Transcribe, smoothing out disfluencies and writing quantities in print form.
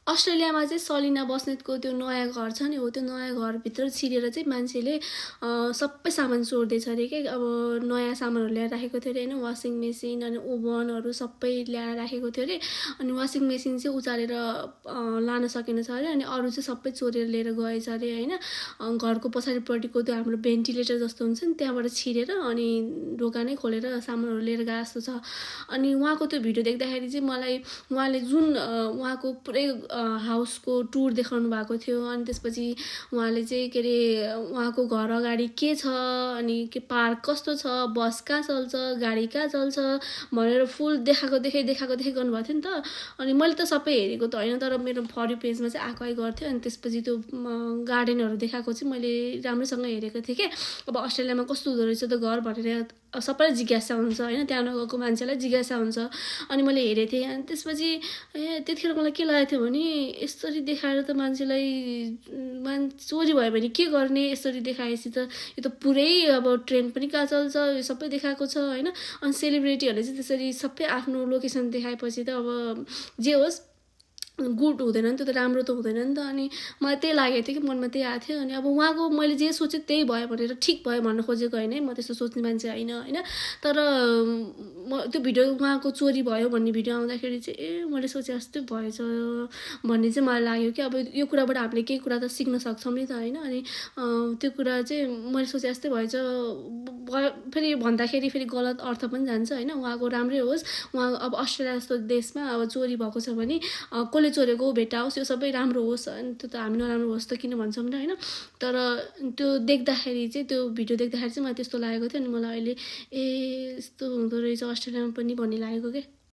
अस्ट्रेलियामा चाहिँ सलिना बस्नेतको त्यो नयाँ घर छ नि हो, त्यो नयाँ घरभित्र छिरेर चाहिँ मान्छेले सबै सामान चोर्दैछ अरे के। अब नयाँ सामानहरू ल्याएर राखेको थियो अरे होइन, वासिङ मेसिन अनि ओभनहरू सबै ल्याएर राखेको थियो अरे। अनि वासिङ मेसिन चाहिँ उचालेर लान सकेन छ अरे, अनि अरू चाहिँ सबै चोरेर लिएर गएछ अरे होइन। घरको पछाडिपट्टिको त्यो हाम्रो भेन्टिलेटर जस्तो हुन्छ नि त्यहाँबाट छिरेर अनि ढोका नै खोलेर सामानहरू लिएर गए जस्तो छ। अनि उहाँको त्यो भिडियो देख्दाखेरि चाहिँ मलाई उहाँले जुन उहाँको पुरै हाउसको टुर देखाउनु भएको थियो, अनि त्यसपछि उहाँले चाहिँ के अरे उहाँको घर अगाडि के छ, अनि के पार्क कस्तो छ, बस कहाँ चल्छ, गाडी कहाँ चल्छ भनेर फुल देखाएको देखाइ गर्नुभएको थियो नि त। अनि मैले त सबै हेरेको त होइन, तर मेरो फर यू पेजमा चाहिँ आएको गर्थ्यो। अनि त्यसपछि त्यो गार्डनहरू देखाएको चाहिँ मैले राम्रोसँग हेरेको थिएँ कि अब अस्ट्रेलियामा कस्तो हुँदो रहेछ त घर भनेर सबैलाई जिज्ञासा हुन्छ होइन, त्यहाँ नगएको मान्छेलाई जिज्ञासा हुन्छ। अनि मैले हेरेको थिएँ। अनि त्यसपछि त्यतिखेर मलाई के लागेको थियो भने यसरी देखाएर त मान्छेलाई चोरी भयो भने के गर्ने, यसरी देखाएपछि त यो त पुरै अब ट्रेन पनि कहाँ चल्छ यो सबै देखाएको छ होइन। अनि सेलिब्रेटीहरूले चाहिँ त्यसरी सबै आफ्नो लोकेसन देखाएपछि त अब जे होस् गुड हुँदैन नि, त्यो त राम्रो त हुँदैन नि त। अनि मलाई त्यही लागेको थियो कि मनमा त्यही आएको थियो। अनि अब उहाँको मैले जे सोचेँ त्यही भयो भनेर ठिक भयो भन्न खोजेको होइन है, म त्यस्तो सोच्ने मान्छे होइन होइन। तर त्यो भिडियो उहाँको चोरी भयो भन्ने भिडियो आउँदाखेरि चाहिँ मैले सोचे जस्तै भएछ भन्ने चाहिँ मलाई लाग्यो कि अब यो कुराबाट हामीले केही कुरा त सिक्न सक्छौँ नि त होइन। अनि त्यो कुरा चाहिँ मैले सोचे जस्तै भएछ फेरि भन्दाखेरि फेरि गलत अर्थ पनि जान्छ होइन। उहाँको राम्रै होस्, उहाँ अब अस्ट्रेलिया जस्तो देशमा अब चोरी भएको छ भने कसले चोरेको भेटाओस्, यो सबै राम्रो होस्। अनि त्यो त हामी नराम्रो होस् त किन भन्छौँ र होइन। तर त्यो देख्दाखेरि चाहिँ त्यो भिडियो देख्दाखेरि चाहिँ मलाई त्यस्तो लागेको थियो। अनि मलाई अहिले यस्तो हुँदो रहेछ अस्ट्रेलियामा पनि भन्ने लागेको क्या।